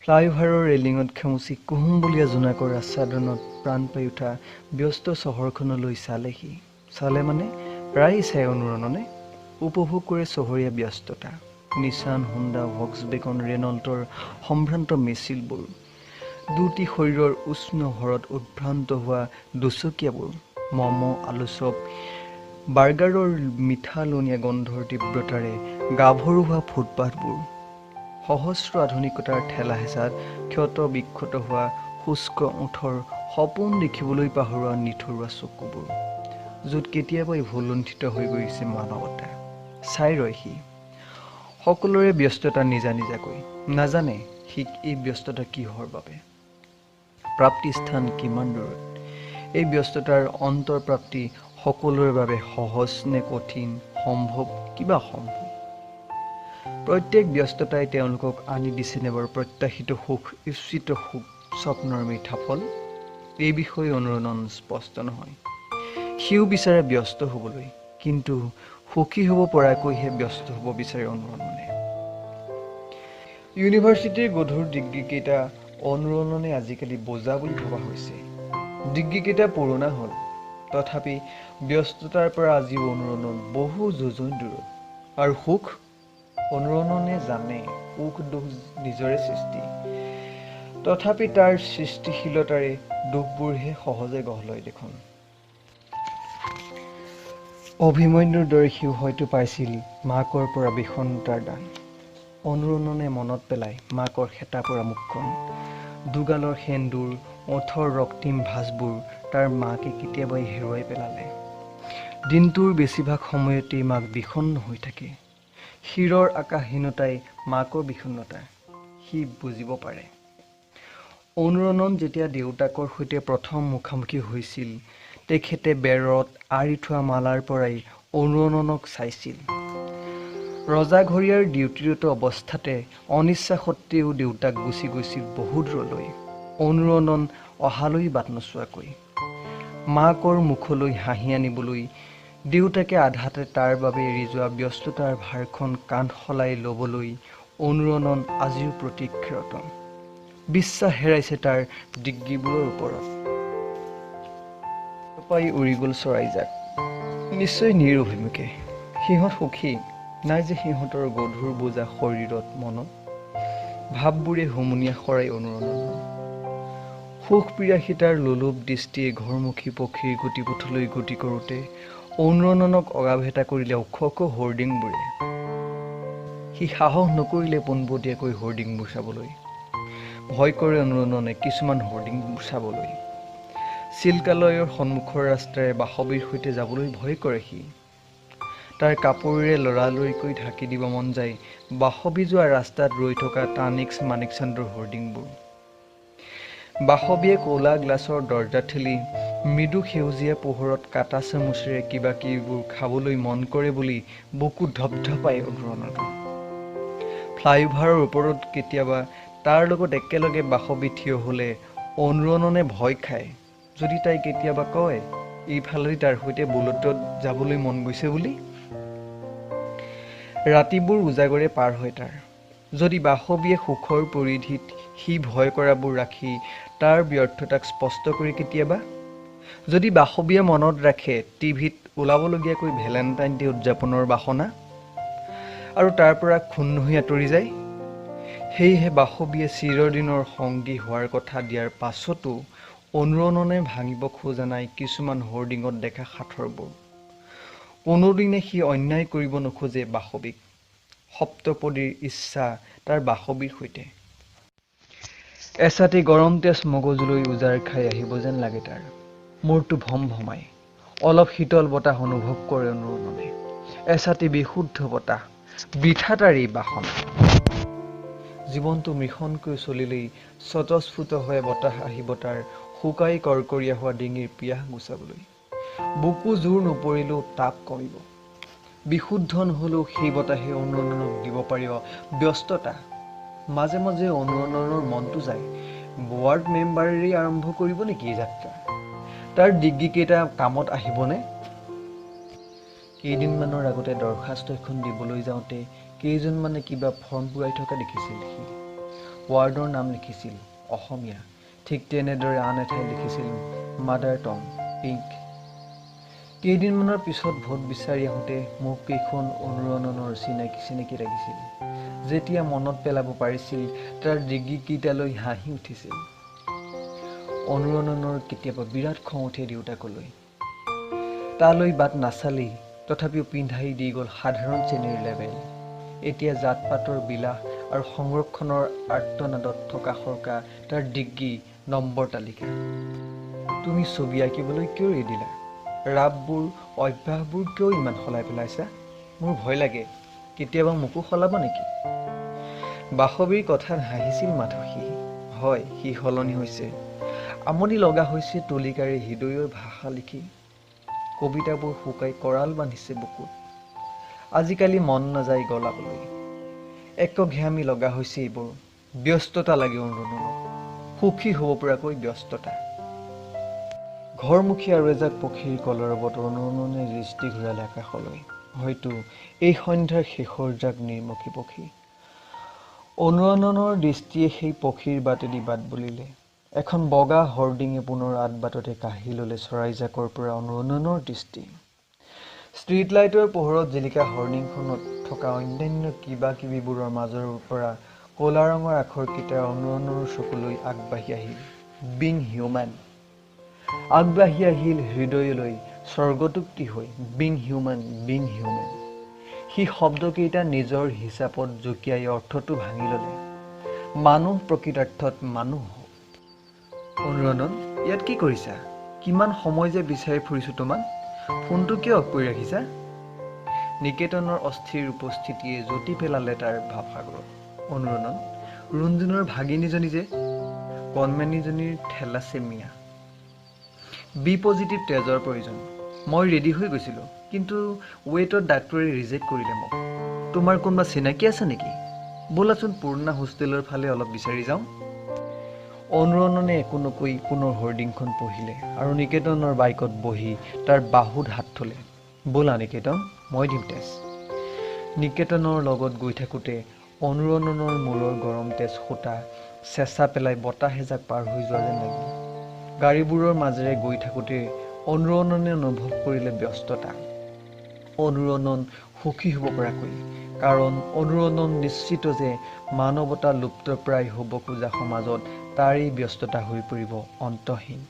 ফ্লাইঅভাৰৰ ৰেলিঙত খেমুচি কুহুমবুলীয়া জোনাকৰ আচ্ছাদনত প্ৰাণ পাই উঠা ব্যস্ত চহৰখনলৈ চালে সি। চালে মানে প্ৰায়ে চাই অনুৰণনে উপভোগ কৰে চহৰীয়া ব্যস্ততা। নিচান, হোণ্ডা, ভক্সবেগন, ৰেনল্টৰ সম্ভ্ৰান্ত মিছিলবোৰ, দুটি শৰীৰৰ উষ্ণ ভৰত উদ্ভ্ৰান্ত হোৱা দুচকীয়াবোৰ, ম'ম', আলুচপ, বাৰ্গাৰৰ মিঠা লুণীয়া গোন্ধৰ তীব্ৰতাৰে গাভৰু হোৱা ফুটপাথবোৰ, সহস্ৰ আধুনিকতাৰ ঠেলা হেঁচাত ক্ষত বিক্ষত হোৱা শুষ্ক ওঁঠৰ সপোন দেখিবলৈ পাহৰোৱা নিথৰুৱা চকুবোৰ, য'ত কেতিয়াবাই ভুলুণ্ঠিত হৈ গৈছে মানৱতা। চাই ৰয় সি সকলোৰে ব্যস্ততা নিজা নিজাকৈ। নাজানে সি এই ব্যস্ততা কিহৰ বাবে, প্ৰাপ্তিস্থান কিমান দূৰত, এই ব্যস্ততাৰ অন্তৰ্প্ৰাপ্তি সকলোৰে বাবে সহজ নে কঠিন, সম্ভৱ কিবা অসম্ভৱ। প্ৰত্যেক ব্যস্ততাই তেওঁলোকক আনি দিছেনে বাৰু প্ৰত্যাশিত সুখ, ইচ্ছিত সুখ, স্বপ্নৰ মিঠা ফল? এই বিষয়ে অনুৰণন স্পষ্ট নহয়। সিও বিচাৰে ব্যস্ত হ'বলৈ, কিন্তু সুখী হ'ব পৰাকৈহে ব্যস্ত হ'ব বিচাৰে অনুৰণনে। ইউনিভাৰ্চিটিৰ গধুৰ ডিগ্ৰীকেইটা অনুৰণনে আজিকালি বোজা বুলি ভবা হৈছে। ডিগ্ৰীকেইটা পুৰণা হ'ল, তথাপি ব্যস্ততাৰ পৰা আজিও অনুৰণন বহু যোজন দূৰত। আৰু সুখ? অনুৰণনে জানে সুখ দুখ নিজৰে সৃষ্টি, তথাপি তাৰ সৃষ্টিশীলতাৰে দুখবোৰহে সহজে গঢ় লয় দেখোন। অভিমন্যুৰ দৰে সিও হয়তো পাইছিল মাকৰ পৰা বিষণ্ণতাৰ দান। অনুৰণনে মনত পেলাই মাকৰ শেঁতা পৰা মুখখন, দুগালৰ সেন্দুৰ, ওঁঠৰ ৰক্তিম ভাঁজবোৰ তাৰ মাকে কেতিয়াবাই হেৰুৱাই পেলালে। দিনটোৰ বেছিভাগ সময়তেই মাক বিষণ্ণ হৈ থাকে। শিৰৰ আকাশহীনতাই মাকৰ বিষণ্ণতা সি বুজিব পাৰে। অনুৰণন যেতিয়া দেউতাকৰ সৈতে প্ৰথম মুখামুখি হৈছিল, তেখেতে বেৰত আঁৰি থোৱা মালাৰ পৰাই অনুৰণনক চাইছিল। ৰজাঘৰীয়াৰ ডিউটিৰত অৱস্থাতে অনিচ্ছা সত্ত্বেও দেউতাক গুচি গৈছিল বহু দূৰলৈ, অনুৰণন অহালৈ বাট নোচোৱাকৈ। মাকৰ মুখলৈ হাঁহি আনিবলৈ দেউতাকে আধাতে তাৰ বাবে এৰি যোৱা ব্যস্ততাৰ ভাৰখন কান্ধ সলাই ল'বলৈ অনুৰণন আজিও প্ৰতীক্ষাৰত। বিশ্বাস হেৰাইছে তাৰ ডিগ্ৰীবোৰৰ ওপৰত। পাই উৰি গ'ল চৰাইজাক, নিশ্চয় নিৰ অভিমুখে। সিহঁত সুখী নাই যে সিহঁতৰ গধুৰ বোজা শৰীৰত মনত ভাৱবোৰে হুমুনিয়া সৰাই অনুৰণনৰ। সুখ পিৰাসিতাৰ লোলুপ দৃষ্টিয়ে ঘৰমুখী পক্ষীৰ গতিপথলৈ গতি কৰোঁতে অনুৰণনক অগাভেটা কৰিলে ওখ ওখ হৰ্ডিংবোৰে। সি সাহস নকৰিলে পোনপটীয়াকৈ হৰ্ডিংবোৰ চাবলৈ। ভয় কৰে অনুৰণনে কিছুমান হৰ্ডিংবোৰ চাবলৈ। চিল্কালয়ৰ সন্মুখৰ ৰাস্তাৰে বাসৱীৰ সৈতে যাবলৈ ভয় কৰে সি। তাৰ কাপোৰেৰে লৰালৰিকৈ ঢাকি দিব মন যায় বাসৱী যোৱা ৰাস্তাত ৰৈ থকা টানিক্স মানিকচান্দৰ হৰ্ডিংবোৰ। বাসৱীয়ে ক'লা গ্লাছৰ দৰ্জা ঠেলি মৃদু সেউজীয়া পোহৰত কাটা চামুচেৰে কিবা কিবিবোৰ খাবলৈ মন কৰে বুলি বুকু ধপধপাই অনুৰণনৰ। ফ্লাইঅভাৰৰ ওপৰত কেতিয়াবা তাৰ লগত একেলগে বাসৱী থিয় হ'লে অনুৰণনে ভয় খায়, যদি তাই কেতিয়াবা কয় এইফালেদি তাৰ সৈতে বুলেটত যাবলৈ মন গৈছে বুলি। ৰাতিবোৰ উজাগৰে পাৰ হয় তাৰ। যদি বাসৱীয়ে সুখৰ পৰিধিত সি ভয় কৰাবোৰ ৰাখি তাৰ ব্যৰ্থতাক স্পষ্ট কৰি কেতিয়াবা, যদি বাসৱীয়ে মনত ৰাখে টিভিত ওলাবলগীয়াকৈ ভেলেণ্টাইন ডে উদযাপনৰ বাসনা আৰু তাৰ পৰা ক্ষুণ্ণ হৈ আঁতৰি যায়, সেয়েহে বাসৱীয়ে চিৰদিনৰ সংগী হোৱাৰ কথা দিয়াৰ পাছতো অনুৰণনে ভাঙিব খোজা নাই কিছুমান হৰ্ডিঙত দেখা সাঁথৰবোৰ। কোনোদিনে সি অন্যায় কৰিব নোখোজে বাসৱীক। সপ্তপদীৰ ইচ্ছা তাৰ বাসৱীৰ সৈতে। এচাটি গৰম তেজ মগজুলৈ উজাৰ খাই আহিব যেন লাগে তাৰ। মূৰটো ভম ভমাই অলপ শীতল বতাহ অনুভৱ কৰে অনুৰণনে। এচাটি বিশুদ্ধ বতাহ, বৃথা তাৰ এই বাসনা। জীৱনটো মৃষণকৈ চলিলেই স্বতঃস্ফূৰ্তভাৱে বতাহ আহিব তাৰ শুকাই কৰ্কৰীয়া হোৱা ডিঙিৰ পিয়াহ গুচাবলৈ। বুকু জোৰ নপৰিলেও তাপ কমিব। বিশুদ্ধ নহ'লেও সেই বতাহে অনুৰণনক দিব পাৰিব ব্যস্ততা। মাজে মাজে অনুৰণনৰ মনটো যায়, ৱাৰ্ড মেম্বাৰেৰেই আৰম্ভ কৰিব নেকি এই যাত্ৰা? তাৰ ডিগ্ৰীকেইটা কামত আহিবনে? কেইদিনমানৰ আগতে দৰখাস্ত এখন দিবলৈ যাওঁতে কেইজনমানে কিবা ফৰ্ম পূৰাই থকা দেখিছিল সি। ৱাৰ্ডৰ নাম লিখিছিল অসমীয়া, ঠিক তেনেদৰে আন এঠাইত লিখিছিল মাদাৰ টং পিংক। কেইদিনমানৰ পিছত ভোট বিচাৰি আহোঁতে মুখকেইখন অনুৰণনৰ চিনাকি চিনাকি লাগিছিল। যেতিয়া মনত পেলাব পাৰিছিল তাৰ ডিগ্ৰীকেইটালৈ হাঁহি উঠিছিল। অনুৰণনৰ কেতিয়াবা বিৰাট খং উঠে দেউতাকলৈ। তালৈ বাট নাচালেই, তথাপিও পিন্ধাই দি গ'ল সাধাৰণ শ্ৰেণীৰ লেবেল। এতিয়া জাত পাতৰ বিলাস আৰু সংৰক্ষণৰ আৰ্তনাদত থকা সৰকা তাৰ ডিগ্ৰী নম্বৰ তালিকা। তুমি ছবি আঁকিবলৈ কিয় এৰি দিলা? ৰাপবোৰ, অভ্যাসবোৰ কিয় ইমান সলাই পেলাইছা? মোৰ ভয় লাগে, কেতিয়াবা মোকো সলাব নেকি? বাসৱীৰ কথাত হাঁহিছিল মাথো সি। হয়, সি সলনি হৈছে। আমনি লগা হৈছে তুলিকাৰে হৃদয়ৰ ভাষা লিখি। কবিতাবোৰ শুকাই কৰাল বান্ধিছে বুকুত। আজিকালি মন নাযায় গলাবলৈ। একঘেয়ামী লগা হৈছে এইবোৰ। ব্যস্ততা লাগে অনুৰণনক, সুখী হ'ব পৰাকৈ ব্যস্ততা। ঘৰমুখী আৰু এজাক পক্ষীৰ কলৰৱত অনুৰণনে দৃষ্টি ঘূৰালে আকাশলৈ। হয়তো এই সন্ধ্যাৰ শেষৰ জাক নিৰ্মুখী পক্ষী। অনুৰণনৰ দৃষ্টিয়ে সেই পক্ষীৰ বাটেদি বাট বুলিলে। এখন বগা হৰ্ডিঙে পুনৰ আদবাটতে কাঢ়ি ল'লে চৰাইজাকৰ পৰা অনুৰণনৰ দৃষ্টি। ষ্ট্ৰীট লাইটৰ পোহৰত জিলিকা হৰ্ডিংখনত থকা অন্যান্য কিবা কিবিবোৰৰ মাজৰ পৰা ক'লা ৰঙৰ আখৰকেইটা অনুৰণৰ চকুলৈ আগবাঢ়ি আহিল, বিং হিউমেন। আগবাঢ়ি আহিল হৃদয়লৈ স্বৰ্গতোক্তি হৈ, বিং হিউমেন, বিং হিউমেন। সি শব্দকেইটা নিজৰ হিচাপত জঁকিয়াই অৰ্থটো ভাঙি ল'লে। মানুহ প্ৰকৃতাৰ্থত মানুহ হওক। অনুৰণন, ইয়াত কি কৰিছা? কিমান সময় যে বিচাৰি ফুৰিছোঁ তোমাক। ফোনটো কিয় অফ কৰি ৰাখিছা? নিকেতনৰ অস্থিৰ উপস্থিতিয়ে জটি পেলালে তাৰ ভাৱসাগৰত। অনুৰণন, ৰুণজুনৰ ভাগিনীজনী যে, কণমানিজনীৰ থেলাছেমিয়া, বি পজিটিভ তেজৰ প্ৰয়োজন। মই ৰেডি হৈ গৈছিলোঁ, কিন্তু ৱেইটত ডাক্তৰে ৰিজেক্ট কৰিলে মোক। তোমাৰ কোনোবা চিনাকি আছে নেকি? ব'লাচোন পুৰণা হোষ্টেলৰ ফালে অলপ বিচাৰি যাওঁ। অনুৰণনে একো নকৈ পুনৰ হৰ্ডিংখন পঢ়িলে আৰু নিকেতনৰ বাইকত বহি তাৰ বাহুত হাত থ'লে। ব'লা নিকেতন, মই দিম তেজ। নিকেতনৰ লগত গৈ থাকোঁতে অনুৰণনৰ মূৰৰ গৰম তেজ সোঁতা চেঁচা পেলাই বতাহ এজাক পাৰ হৈ যোৱা যেন লাগিল। গাড়ীবোৰৰ মাজেৰে গৈ থাকোঁতে অনুৰণনে অনুভৱ কৰিলে ব্যস্ততা। অনুৰণন সুখী হ'ব পৰাকৈ, কাৰণ অনুৰণন নিশ্চিত যে মানৱতা লুপ্তপ্ৰায় হ'ব খোজা সমাজত তাৰেই ব্যস্ততা হৈ পৰিব অন্তহীন।